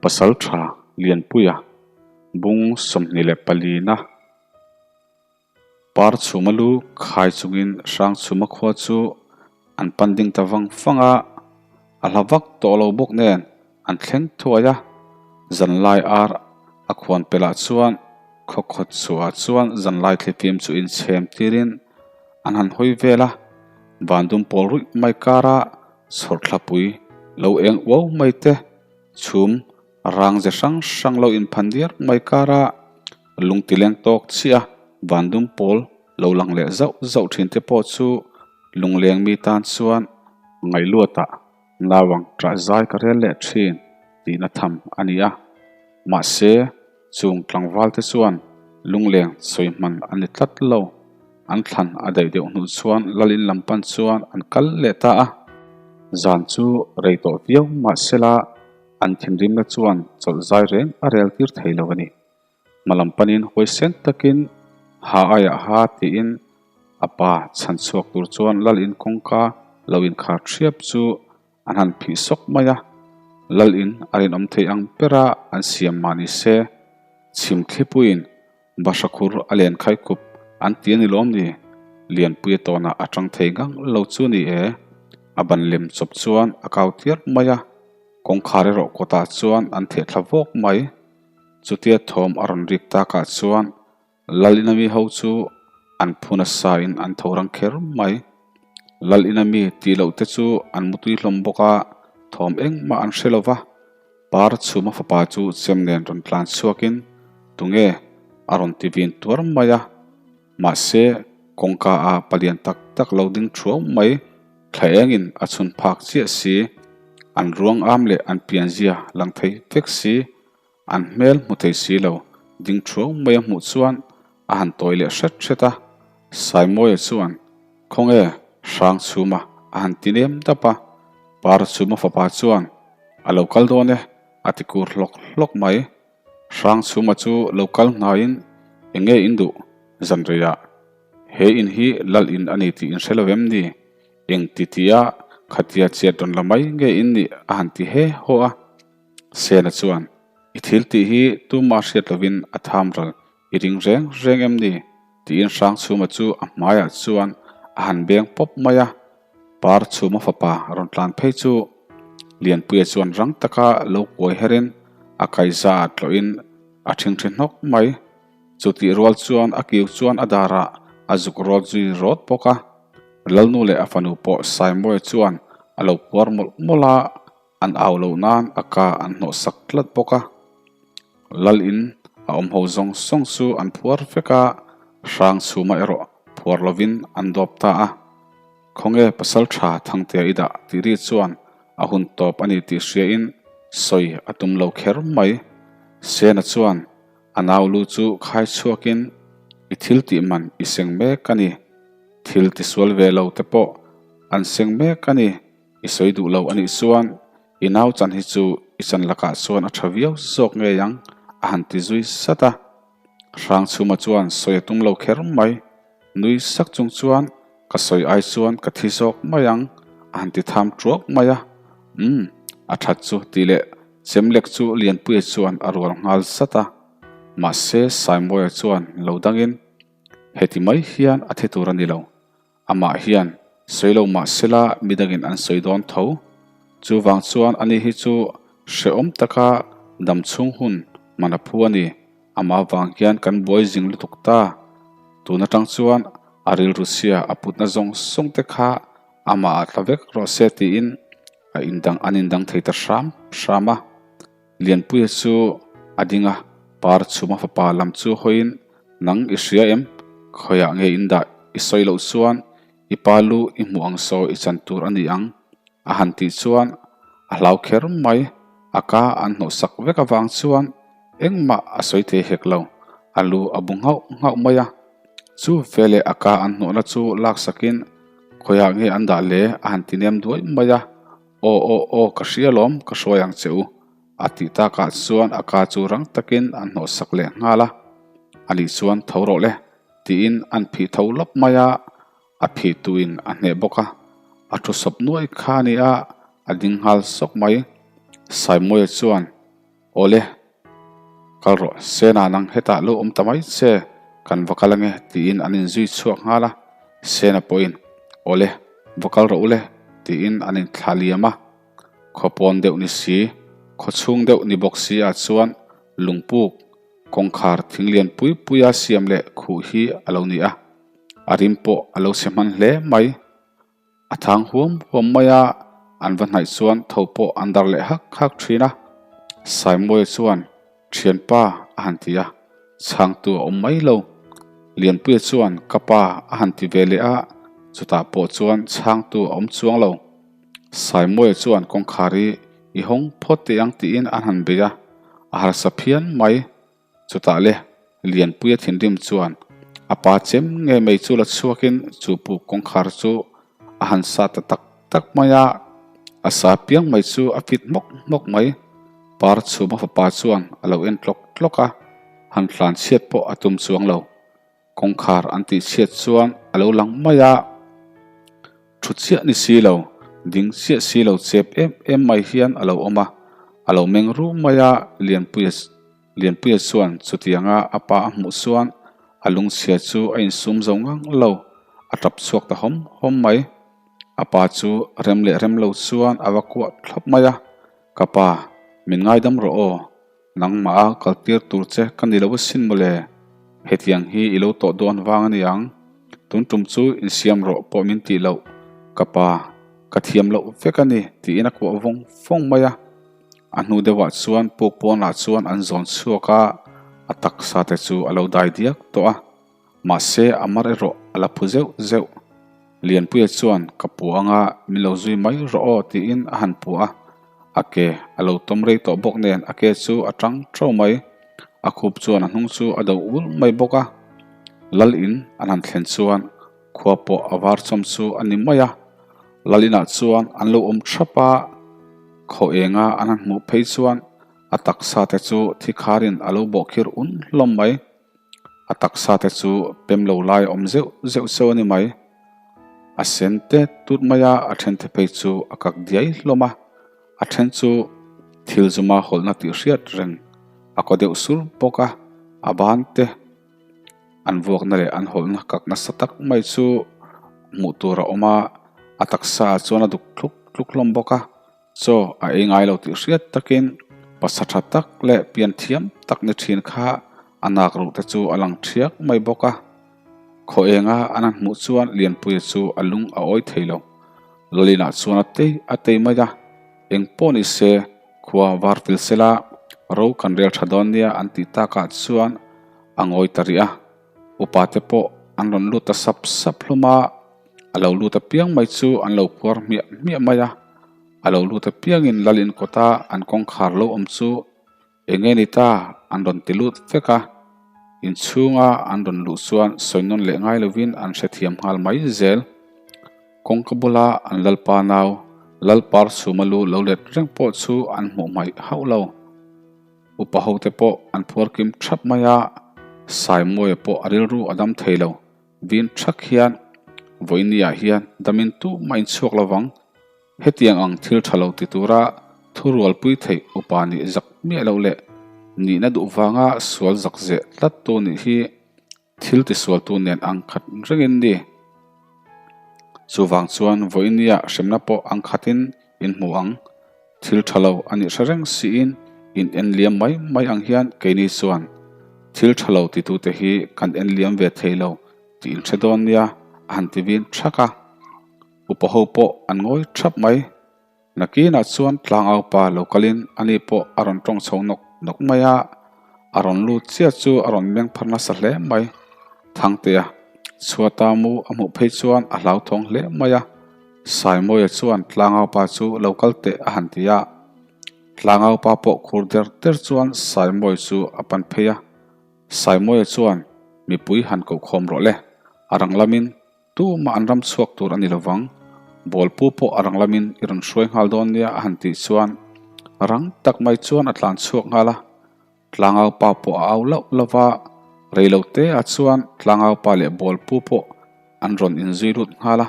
Pasaltha Lianpuia bung 24 na par chhuma lu khai chungin Hrangchhuma khua chu an pan ding ta vang vang a, a hla vak tawh lo bawk nen an thleng thuai a, zanlai ar a khuan pelh ah chuan khaw khawt chhuah chuan zanlai thlifim chu inchhem tirin an han hawi vel a, vandum pawl ruih mai kara chhawrthlapui lo eng uau mai te chhum rang ze hrang hrang lo inphan diar mai kara lungtileng tawk chiah a vandum pawl lo lang leh zauh zauh thin te pawh chu lungleng mi tan chuan ngaihluatah Nauang ṭah zai ka rel leh ṭhin tihna tham a ni a, mahse chung tlangval te chuan lungleng sawi hman a ni tlat lo. An thlan a daih deuh hnuh chuan Lalin lam pan chuan an kal leh ta a. Zan chu rei tawh viau mahsela an thinrimna chuan chawlh zai reng a rel tir thei lo a ni. Hma lam panin huaisen takin ha aiah ha tiin a pa chhan chhuak tur chuan lal in kawngka lo inkhar thiap chu an han phih sawk mai a. Lal in a rinawm thei ang bera an siam mah ni se, chhim thlipuiin bahra khur a len khai khup an ti a ni lawm ni? Lianpuia tawnah a tang thei ngang lo chu ni e. A ban lem chawp chuan a kau tiar mai a, kawngkhar erawh kawtah chuan an theh thla vawk mai. Chutia thawm a rawn rik takah chuan Lalinami ho chu an phu nasa in an tho rang kher mai. Lalinami tih loh te chu an mutui hlawm bawk a, thawm engmah an hre lo va. Par chhuma fapa chu chem nen rawn tlan chhuakin tunge a rawn ti vin tuar mai a. Mahse, kawngka a palian tak tak lo ding thuau mai, thla engin a chhun phak chiah si, an ruang am leh an pianzia lang thei vek si, An hmel hmu thei si lo, ding thuau mai a hmuh chuan a han tawi leh hret hret a. Saimawia chuan, Khawnge, hrang chhuma a han ti nem dap a. Par chhuma fapa chuan, A lo kal dawn e, a ti kur hlawk hlawk mai. Hrang chhuma chu lo kal hnaiin, Enge in duh? Zanreiah, He in hi lal in a ni tih in hre lo em ni? Eng ti tia khatia chiat rawn la mai nge in nih? a han ti he haw a. Sena chuan, I thil tih hi tuma hriat lovin a tham ral i ring reng reng em ni? tiin Hrangchhuma chu a hmaiah chuan a han beng pawp mai a. Parchhuma fapa rawn tlan phei chu Lianpuia chuan rang taka lo kuai herin a kaiza ah tlawhin a thingthi hnawk mai. Chutih rual chuan a kiu chuan a darah a zuk rawt zui rawt bawk a. Lalnu leh a fanu pawh Saimawia chuan a lo puar mawlh mawlh a. An au loh nan a ka an hnawh sak tlat bawk a. Lal in a awm ho zawng zawng chu an phuar vek a, hrang chhuma erawh phuar lovin an dawp ta a. Khawnge pasal tha Thangtea i dah tih ri chuan a hun tawp a ni tih hria in sawi a tum lo kher mai. Sena chuan a nau lu chu khai chhuak in i thil tih man i seng mek a ni. Thil tisual ve lo te pawh an seng mek a ni. I sawi duh lo a nih chuan i nau chan hi chu i chan lakah chuan a tha viau zawk ngei ang a han ti zui sat a. Hrangchhuma chuan sawi a tum lo kher mai. Nui sak chung chuan ka sawi ai chuan ka thi zawk mai ang a han ti tham tuak mai a. Umm, a that chu tih leh Chemlek chu Lianpuia chuan a rual nghal sat a. Mahse Saimawia chuan lo dangin heti mai hian a thi tur a ni lo. Amah hian sawi lo mah sela midangin an sawi dawn tho. Chuvang chuan ani hi chu hrehawm taka dam chhung hun hman a phu a ni. Amah vang hian kan buai zing lutuk ta. Tun atang chuan a rilru sia a putna zawng zawng te kha amah ah tla vek rawh se tiin a indang an indang thei ta hram hram a. Lianpuia chu a ding a, par chhuma fapa lam chu hawiin, Nang i hria em? Khawiah nge in dah i sawi loh chuan i pa lu i hmuh ang saw i chan tur a ni ang, a han tih chuan a hlau kher mai. A ka an hnawh sak vek avang chuan engmah a sawi thei hek lo, a lu a bu nghauh nghauh mai a. Chu veleh a ka an hnawhna chu laksakin khawiah nge an dah le a han ti nem duai mai a. Aw aw aw ka hria lawm ka hruai ang che u a tih takah chuan a ka chu rang takin an hnawh sak leh nghal a, ani chuan tho rawh le tiin an phih tho lawp mai a, a phih tuin a hneh bawk a, a thu sawp nuai kha a ni a, a ding nghal sawk mai. Saimawia chuan. Awle, kal rawh, Sena nang hetah lo awm ta mai che, kan va kal ange tiin an inzui chhuak nghal a, Sena pawhin, Awle, va kal rawh ule tiin an inthlah liam a. Khaw pawn deuh ni si, khaw chhung deuh ni bawk si ah chuan lungpuk kawngkhar thing lian pui puia siam leh khuh hi a lo ni a, a rim pawh a lo chhe hman hle mai. A thang huam huam mai a, an va hnaih chuan tho pawh an dar leh hak hak thin a. Saimawia chuan, Thianpa a han ti a, chhangtu a awm mai lo. Lianpuia chuan, Ka pa a han ti ve leh a, chutah pawh chuan chhangtu a awm chuang lo. Saimawia chuan kawngkhar hi i hawng phawt teh ang tiin an han bei a, a harsa phian mai. Chutah le Lianpuia thinrim chuan a pa chem ngei mai chu la chhuakin chu puk kawngkhar chu a han sa ta tak tak mai a, a sa piang mai chu a fit hmawk hmawk mai. Par chhuma fapa chuan a lo en tlawk tlawk a, han hlan chhiat pawh a tum chuang lo. Kawngkhar an tih chhiat chuan a lo lang mai a, thu chiah ni si lo, ding chiah si lo chep em em mai hian a lo awm a, a lo meng rum mai a, Lianpuia Lianpuia chuan chutianga a pa a hmuh chuan a lungchhia chu a insum zo ngang lo, a tap chhuak ta hawm hawm mai. A pa chu rem leh rem lo chuan a va kuah thlawp mai a, Ka pa, min ngaidam rawh aw, Nangmah a kaltir tur che ka ni lo asin mawle, hetiang hi i lo tawh dawn vang a ni ang. Tun tum chu insiam rawh pawh min tih loh, ka pa, ka thiam loh vek a ni tiin a kuah vawng vawng mai a. A hnu deuhah chuan puk pawnah chuan an zawn chhuak a, a taksa te chu a lo dai diak tawh a. Mahse, a mar erawh a la phu zeuh zeuh. Lianpuia chuan, Ka pu anga min lo zui mai rawh aw tiin a han pu a. A ke a lo tawm rei tawh bawk nen a ke chu a tang tho mai. A khup chuan a hnung chu a do ul mai bawk a. Lal in an han thlen chuan khua pawh a var chawm chu a ni mai a. Lal inah chuan an lo awm thap a, khaw enga an han hmuh phei chuan a taksa te chu thi kharin a lo bawhkhir un hlawm mai. A taksa te chu pem lo lai awm zeuh zeuh cheu a ni mai. A sen tet tut mai a, a then te phei chu a kak diai hlawm a, a then chu thil zuma hawlhna tih hriat reng a kaw deuh sur bawk a, a ban te an vuakna leh an hawlhna kak nasa tak mai chu hmuh tur a awm a, a taksa ah chuan a duk tluk tluk hlawm bawk a. Chaw a ei ngai lo tih hriat takin pasa tha tak leh pian thiam tak ni thin kha a nak ruh te chu a lang thiak mai bawk a. Khaw enga an han hmuh chuan Lianpuia chu a lung a awi thei lo. Lalina chuan a tei a tei mai a, eng pawh ni se khua var fel sela ro kan rel tha dawn nia an tih takah chuan a ngawi ta rih a. Upa te pawh an rawn lut ta sap sap hlawm a, a lo lut apiang mai chu an lo phuar hmiah hmiah mai a, a lo lut apiangin lal inkawta an kawngkhar lo awm chu eng nge ni ta an rawn ti lut vek a, inchhunga an rawn luh chuan sawi nawn leh ngai lovin an hrethiam nghal mai zel. Kawngka bula an lalpa nau Lalpar chhuma lu lo let reng pawh chu an hmuh hmaih hauh lo. Upa hote pawh an phuar kim thap mai a, Saimawia pawh a rilru a dam thei lo. Vin thak hian vawinia hian damin tumah in chhuak lo vang. Hetiang ang thil tha lo ti tura thurualpui theih upa nih zak miah loh leh nihna duh vanga sual zak zeh tlattu nih hi thil tisualtu nen ang khat rengin ni. Chuvang chuan vawinia hremna pawh ang khatin in hmu ang. Thil tha lo a nih hre reng siin in en liam mai mai ang hian keini chuan thil tha lo titute hi kan en liam ve thei lo tih in hre dawn nia a han ti vin thak a. Upa ho pawh an ngawi thap mai. Nakinah chuan tlangaupa lo kalin ani pawh a rawn tawng chho nawk nawk mai a, a rawn lut chiah chu a rawn meng phar nasa hle mai. Thangtea chhuata mu a hmuh phei chuan a hlauthawng hle mai a, Saimawia chuan tlangaupa chu lo kal teh a han ti a. Tlangaupa pawh khur der der chuan Saimawia chu a pan phei a. Saimawia chuan mipui han koh khawm rawh le, a rang lamin Tumah an ram chhuak tur a ni lovang, Bawlpu pawh a rang lamin i rawn hruai nghal dawn nia a han tih chuan rang tak mai chuan a tlan chhuak nghal a. Tlangau pa pawh a au lauh lauh va, rei lo te ah chuan Tlangau pa leh Bawlpu pawh an rawn inzui lut nghal a.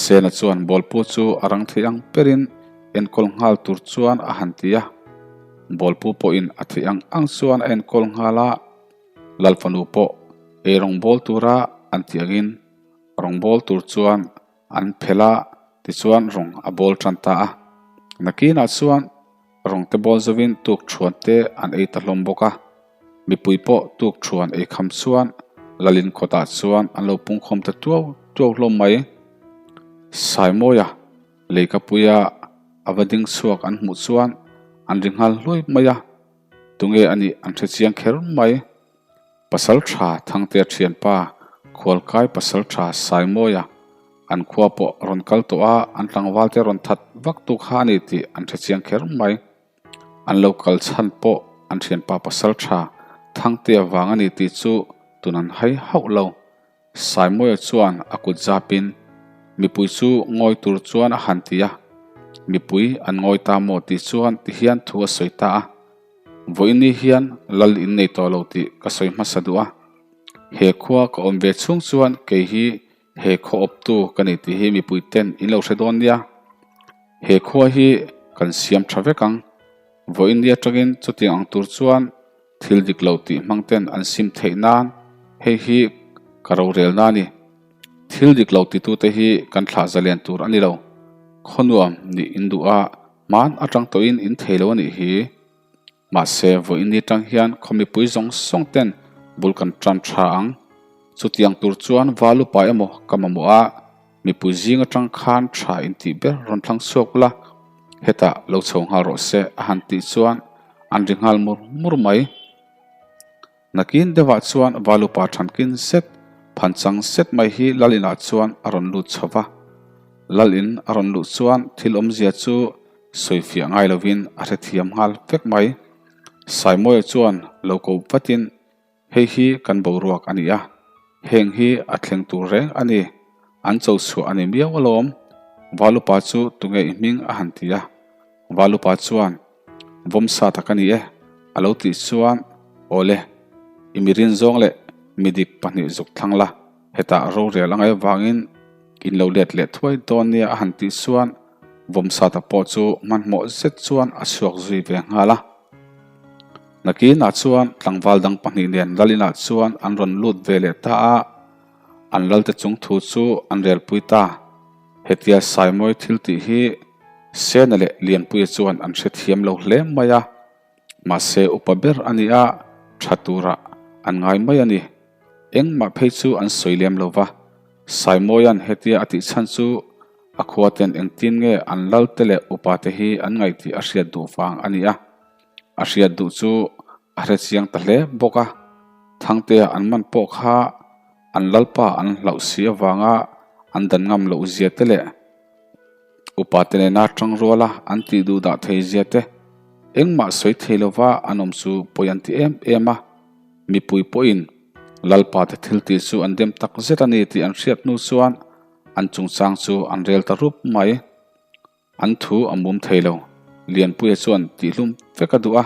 Sena chuan Bawlpu chu a rang thei ang berin enkawl nghal tur chuan a han ti a. Bawlpu pawhin a theih ang ang chuan a enkawl nghal a, Lalfanu pawh ei rawngbâwl tura an tih angin rawngbâwl tur chuan an phelh a, tichuan rawng a bâwl tan ta a. Nakinah chuan rawng te bâwl zovin tuk ṭhuan te an ei ta hlawm bawk a. Mipui pawh tuk ṭhuan ei kham chuan Lalin kawtah chuan an lo pungkhawm ta tuau tuau hlawm mai. Saimawia Leikapuia a va ding chhuak an hmuh chuan an ri nghal hluai mai a. Tunge a nih an hre chiang kher mai. Pasal tha Thangtea thianpa Khualkai pasal tha Saimawia an khua pawh rawn kal tawh a, an tlangval te rawn that vak tu kha a ni tih an hre chiang kher mai. An lo kal chhan pawh an thianpa pasal tha Thangtea vang a ni tih chu tun an hai hauh lo. Saimawia chuan a kut zapin mipui chu ngawi tur chuan a han ti a, mipui an ngawi ta maw tih chuan ti hian thu a sawi ta a, Vawiini hian lal in nei tawh lo tih ka sawi hmasa duh a, he khua ka awm ve chhung chuan kei hi he khaw awptu ka ni tih hi mipui ten in lo hre dawn nia, he khua hi kan siam tha vek ang, vawiini atangin chutiang ang tur chuan Thil dik lo tih hmang ten an sim theih nan hei hi ka rorelna a ni. Thil dik lo titute hi kan thlah zalen tur a ni lo. Khawnuam nih in duh a, hman atang tawhin in thei lo a nih hi. Mahse, vawiin atang hian khaw mipui zawng zawng ten bul kan tan tha ang. Chutiang tur chuan val upa emaw ka mamawh a, Mipui zing atang khan tha intih ber rawn thlang chhuak ula, hetah lo chho nghal rawh se a han tih chuan an ri nghal mur mur mai. Nakin deuhah chuan Valupa thankin zet, phanchang zet mai hi Lal inah chuan a rawn lut chho va. Lal in a rawn luh chuan thil awmzia chu sawifiah ngai lovin a hrethiam nghal vek mai. Saimawia chuan lo ko vatin Hei hi kan boruak a ni a, heng hi a thleng tur reng a ni, an cho chhuah a ni miau alawm. Valupa chu tunge i hming a han ti a, Valupa chuan, Vawmsa tak a ni e, a lo tih chuan, Awle, i mi rinzawng leh mi dik pahnih zuk thlang la, hetah rorel a ngaih avangin in lo let leh thuai dawn nia a han tih chuan, Vawmsata pawh chu hmanhmawh zet chuan a chhuak zui ve nghal a. Nakinah chuan tlangval dang pahnih nen Lalinah chuan an rawn lut ve leh ta a, an lalte chung thu chu an relpui ta. Hetia Saimawi thil tih hi Sena leh Lianpuia chuan an hrethiam lo hle mai a, mahse upa ber a ni a, tha turah an ngai mai a ni. Engmah phei chu an sawi lem lo va, Saimawia'n hetia a tih chhan chu a khuaten engtin nge an lalte leh upate hi an ngaih tih a hriat duh vang a ni a. A hriat duh chu a hre chiang ta hle bawk a, Thangtea an man pawh kha an lalpa an hlauh si avanga an dan ngam loh zia te leh upate nena tang ruala an tih duh dah thei zia te engmah sawi thei lova an awm chu pawi an ti em em a, mipui pawhin lalpa te thil tih chu an dem tak zet a ni tih an hriat hnu chuan an chungchang chu an rel ta rup mai. An thu a mum thei lo. Lianpuia chuan tihlum vek a duh a,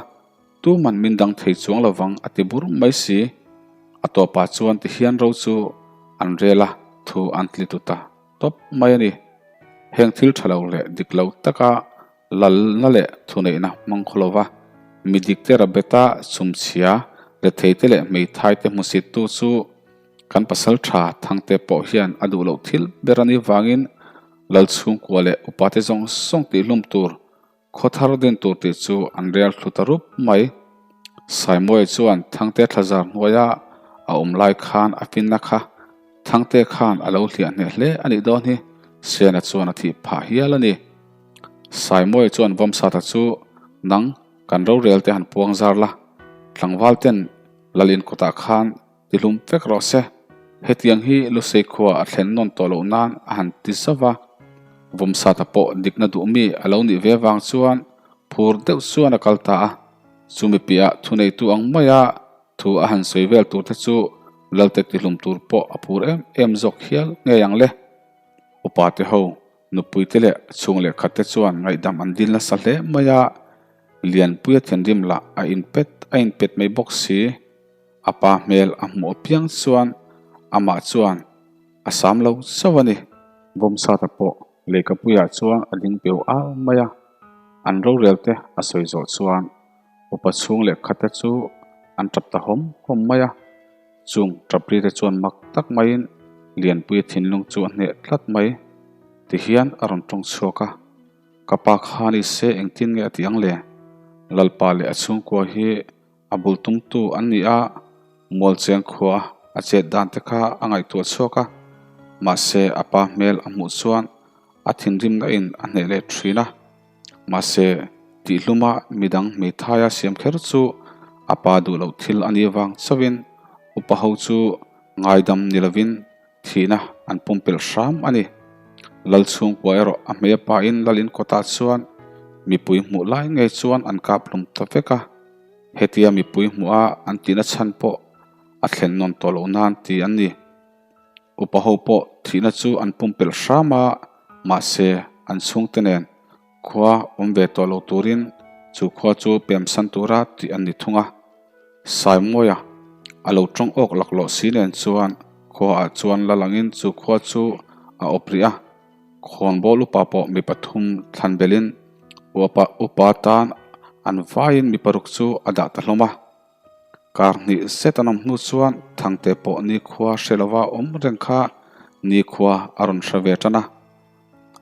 tuman min dang thei chuang lovang a ti bur mai si. A tawpah chuan tihian ro chu an rel a, thu an tli tut ta tawp mai a ni. Heng thil tha lo leh dik lo taka lalna leh thuneihna hmang khaw lova mi dikte rabeta chhumchhia, retheite leh hmeithaite hmusittu chu kan pasal tha Thangte pawh hian a duh loh thil ber a nih vangin Lal chhungkua leh upate zawng zawng tihhlum tur, khaw thar din tur tih chu an rel thlu ta rup mai. Saimawia chuan Thangte thlazar hnuaia a awm lai khan a finna kha Thangte khan a lo hliah hneh hle a nih dawn hi, Sena chuan a thih phah hial a ni. Saimawia chuan Vawmsata chu, Nang, kan rorel te han puang zar la, tlangval ten Lal in kawtah khan Ti hlum vek rawh se. Hetiang hi Lusei khua a thlen nawn tawh loh nan a han ti zauh a. Vawmsata pawh dikna duh mi a lo nih ve vang chuan phur deuh chuan a kal ta a. Chumi piahah thuneitu ang maia thu a han sawi vel tur te chu Lalte ti hlum tur pawh a phur em em zawk hial ngei ang le. Upa te ho, nupui te leh chhung leh khat te chuan ngaihdam an dil nasa hle mai a. Lianpuia thinrim lah a inpet a inpet mai bawk si. A pa hmel a hmuh apiang chuan amah chuan a sam lo chauh a ni. Vawmsata pawh lehkhapuiah chuan a ding peu al mai a, an rorel te a sawi zawh chuan Upa chhung leh khate chu an tap ta hawm hawm mai a. Chung tap ri te chuan mak tak maiin Lianpuia thinlung chu a hneh tlat mai. Tihian a rawn tawng chhuak a, Ka pa kha ni se engtin nge a ti ang le? Lalpa leh a chhungkua hi a bul tumtu an ni a, Mualcheng khua a chet dan te kha a ngaihtuah chhuak a, mahse a pa hmel a hmuh chuan a thinrimna in a hneh leh thin a. Mahse, tihhluma midang hmeithaia siam kher chu a pa duh loh thil a nih avang chauhin upa ho chu ngaidam ni lovin thihna an pumpelh hram a ni. Lal chhungkua erawh a hmei a pain lal in kawtah chuan mipui hmuh lai ngei chuan an kap hlum ta vek a. Hetia mipui hmuha an tihna chhan pawh a thlen nawn tawh loh nan ti an ni. Upa ho pawh thihna chu an pumpelh hram a, mahse an chhungte nen khua awm ve tawh lo turin chu khua chu pemsan tura tih an ni thung a. Saimawia a lo tawng awk laklawh si nen chuan khuaah chuan la langin chu khua chu a awp rih a, khawnbawl upa pawh mi pathum thlan belhin uapa upa tan an vaiin mi paruk chu a dah ta hlawm a. Kar hnih zet an awm hnu chuan Thangte pawh nikhua hre lova awm reng kha nikhua a rawn hre ve tan a.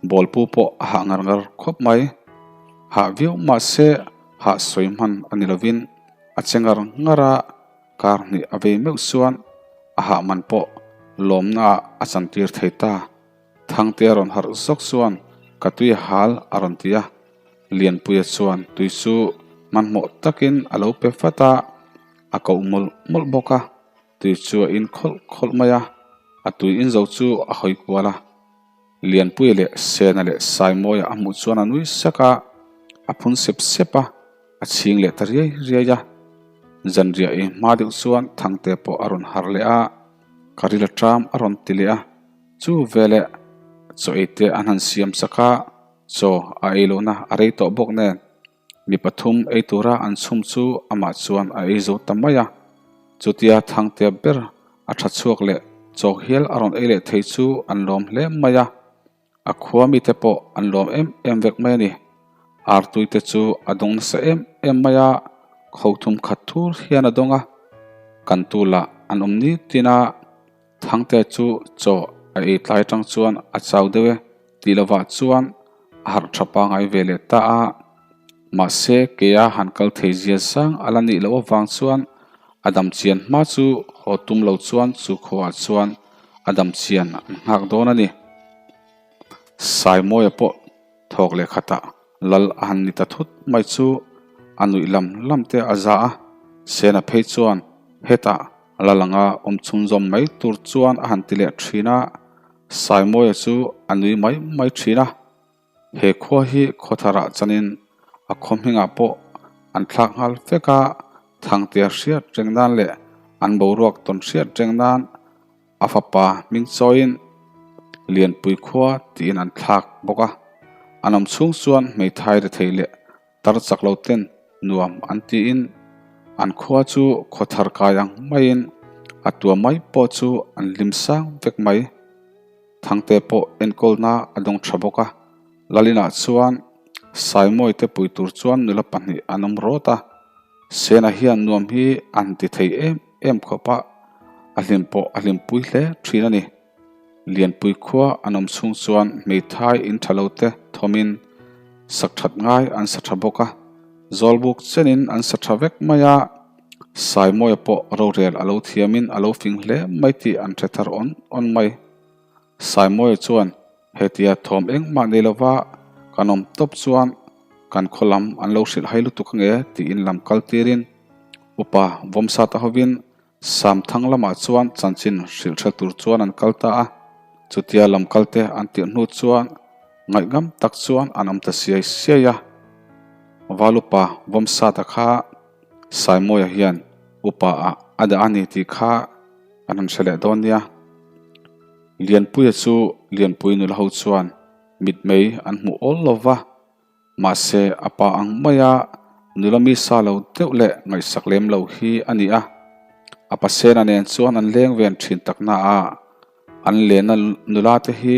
Bawlpu pawh a hah ngar ngar khawp mai. Hah viau mahse hah sawi hman a ni lovin a che ngar ngar a, kar hnih a vei meuh chuan a hah man pawh lawmna ah a chantir thei ta. Thangte a rawn harh zawk chuan ka tui a hal a rawn ti a, Lianpuia chuan tui chu hmanhmawh takin a lo pe vat a, a koh mawlh mawlh bawk a, tui chu a in khawlh khawlh mai a, a tui in zo chu a hawi kual a. Lianpuia leh Sena leh Saimawia a hmuh chuan a nui sak a, a phun sep sep a, a chhing leh ta riai riai a. Zanriah ei hma deuh chuan Thangte pawh a rawn harh leh a, ka ril aṭam a rawn ti leh a, chu veleh chaw ei te an han siam sak a, chaw a ei lohna a rei tawh bawk nen mi pathum ei tura an chhum chu amah chuan a ei zo ta mai a. Chutia Thangtea ber a tha chhuak leh chaw hial a rawn ei leh thei chu an lawm hle mai a, a khua mite pawh an lawm em em vek mai a ni. Artui te chu a dawng nasa em em mai a, kho thum khat thur hian a dawng a, kan tu lah an awm ni tin a, Thangte chu chaw a ei tlai atang chuan a chau deuh e tih lovah chuan a harh tha pangai ve leh ta a. Mahse keia han kal thei zia zang a la nih loh avang chuan a dam chian hma chu haw tum lo chuan chu khuaah chuan a dam chian an nghak dawn a ni. Saimawia pawh Thawk leh khatah lal a han ni ta thut mai chu a nuih lam lam te a za a, Sena phei chuan hetah lal anga awm chhunzawm mai tur chuan a han ti leh thin a, Saimawia chu a nui mai mai thin a. He khua hi khawtharah chanin a khaw hmingah pawh an thlak nghal vek a, Thangtea hriat reng nan leh an boruak tawn hriat reng nan A fapa hming chawiin Lianpui khua tiin an thlak bawk a, an awm chhung chuan hmeithai rethei leh tar chak lo ten nuam an tiin an khua chu khaw thar kai ang maiin a tua mai pawh chu an hlim sang vek mai. Thangte pawh enkawlna a dawng tha bawk a, Lalinah chuan Saimawi te pui tur chuan nula pahnih an awm rawt a, Sena hian nuam hi an ti thei em em khawp a, a hlim pawh a hlimpui hle thin a ni. Lianpui khua an awm chhung chuan hmeithai in tha lo te thawmin sak that ngai an sa tha bawk a, Zawlbuk chenin an sa tha vek mai a, Saimawia pawh rorel a lo thiamin a lo fing hle mai tih an hre thar awn awn mai. Saimawia chuan hetia thawm engmah nei lova kan awm tawp chuan kan khaw lam an lo hrilh hai lutuk ange tiin lam kal tirin upa Vawmsata hovin Samthang lamah chuan chanchin hrilh hre tur chuan an kal ta a. Chutia lam kalte an tirh hnu chuan ngaihngam tak chuan an awm ta siai siai a. Val upa Vawmsata kha Saimawia hian upa ah a dah a ni tih kha An han hre leh dawn nia. Lianpuia chu Lianpui nula ho chuan mitmei an hmuh awl lo va, mahse a pa ang maia nula mi sa lo deuh leh ngaihsak lem lo hi a ni a. A pasena nen chuan an leng ven thin tak na a, an lenna nula te hi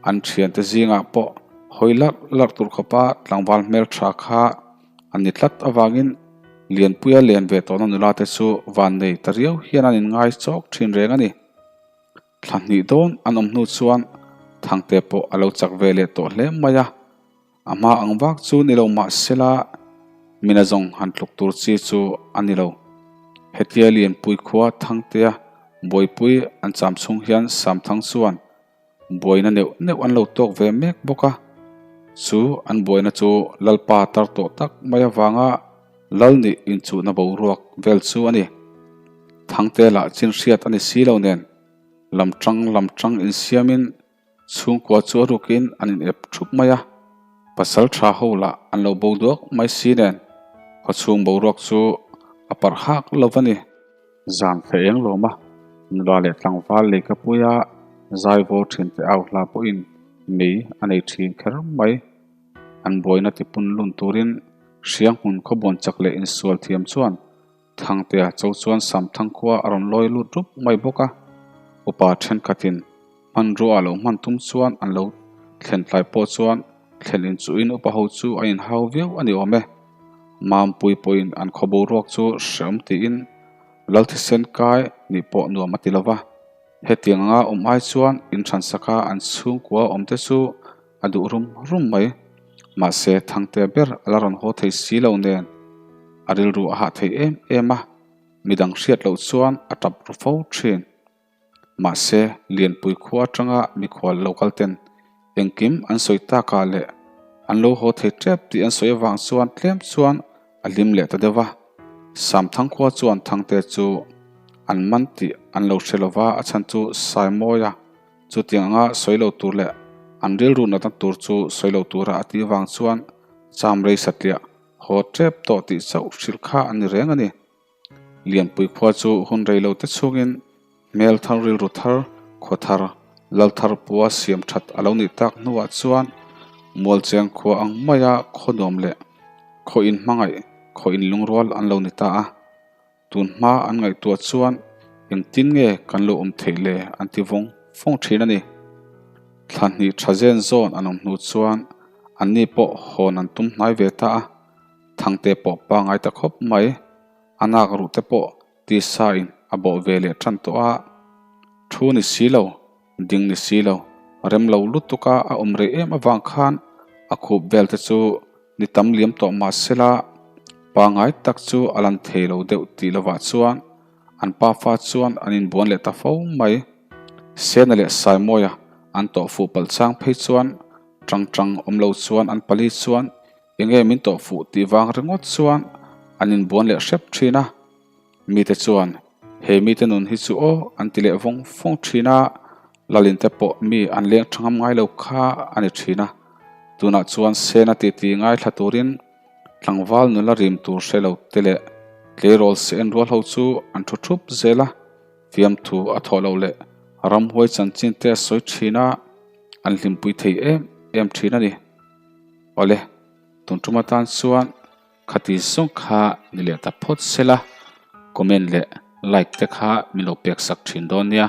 an thiante zingah pawh hawi larh larh tur khawpa tlangval hmeltha kha an ni tlat avangin. Lianpuia len ve tawhna nula te chu vannei ta riau hian an inngai chawk thin reng a ni. Thla hnih dawn an awm hnu chuan Thangte pawh a lo chak ve leh tawh hle mai a, a hma ang vak chu ni lo mah sela mina zawng han tluk tur chi chu a ni lo. Hetia Lianpui khua Thangtea buaipui an cham chhung hian Samthang chuan buaina neuh neuh an lo tawk ve mek bawk a, chu an buaina chu Lalpa tar tawh tak mai avanga Lal nih inchuhna boruak vel chu a ni. Thangte lah chin hriat a ni si lo nen, lam tang lam tang insiamin chhungkua chu a rukin an inep thup mai a, pasal tha ho lah an lo bo duak mai si nen, khawchhung boruak chu a parh hak lo va ni. Zan thla eng lawm a, nula leh tlangval leikapuia zai vaw thin te au hla pawhin mei a nei thin kher mai. An buaina tipun lun turin Hrianghmun khawbuan chak leh insual thiam chuan Thangtea cho chuan Samthang khua a rawn lawi lut rup mai bawk a. Upa thenkhatin hmanrua a lo hman tum chuan an lo thlen tlai pawh chuan thlen inchuhin upa ho chu a inhau viau a ni awm e. Mampui pawhin an khaw boruak chu hreawm tiin Lalthisen kai nih pawh nuam a ti lo va. Hetiang anga awm ai chuan inthansaka an chhungkua awmte chu a duh rum rum mai. Mahse, Thangte ber a la rawn haw thei si lo nen a rilru a hah thei em em a, midang hriat loh chuan a tap ru fo thin. Mahse, Lianpui khua atanga mikhual lo kal ten engkim an sawi takah leh an lo haw thei tep tih an sawi avang chuan tlem chuan a hlim leh ta deuh a. Samthang khua chuan Thangte chu an man tih an lo hre lova, a chhan chu Saimawia Chutiang anga sawi lo tur leh an rilru natna tur chu sawi lo tura a tih vang chuan cham rei satliah haw tep tawh tih chauh hrilh kha a ni reng a ni. Lianpui khua chu hun rei lo te chhungin hmel thar rilru thar, khaw thar, lal thar pua siam that a lo nih tak hnuah chuan Mualcheng khua ang maia khaw nuam leh khaw inhmangaih, khaw inlungrual an lo ni ta a. Tun hma an ngaihtuah chuan engtin nge kan lo awm theih le an ti vawng vawng thin a ni. Thla hnih tha zen zawn an awm hnu chuan anni pawh hawn an tum hnai ve ta a, Thangte pawh pangai ta khawp mai, a nak ruh te pawh tisa in a bawh ve leh tan tawh a, thu ni si lo. Ding ni si lo, rem lo lutuk a a awm rei em avang khan a khup vel te chu ni tam liam tawh mah sela pangai tak chu a lan thei lo deuh tih lovah chuan an pafa chuan an inbuan leh ta fo mai. Sena leh Saimawia an tawh fuh palh chang phei chuan tang tang awm lo chuan an pali chuan enge min tawh fuh tih vang ringawt chuan an inbuan leh hrep thin a. Mite chuan, He mite nun hi chu aw an ti leh vawng vawng thin a, Lalinte pawh mi an leng tha ngam ngai lo kha a ni thin a. Tunah chuan Sena titi ngaithla turin tlangval nula rim tur hre lo te leh tleirawl se en rual ho chu an thu thup zel a, fiamthu a thawh loh leh ramhuai chanchin te a sawi thin a, an hlimpui thei em em thin a ni. Awle, tun tum atan chuan. Khati zawng kha ni leh ta phawt sela, comment leh like te kha min lo pek sak thin dawn nia.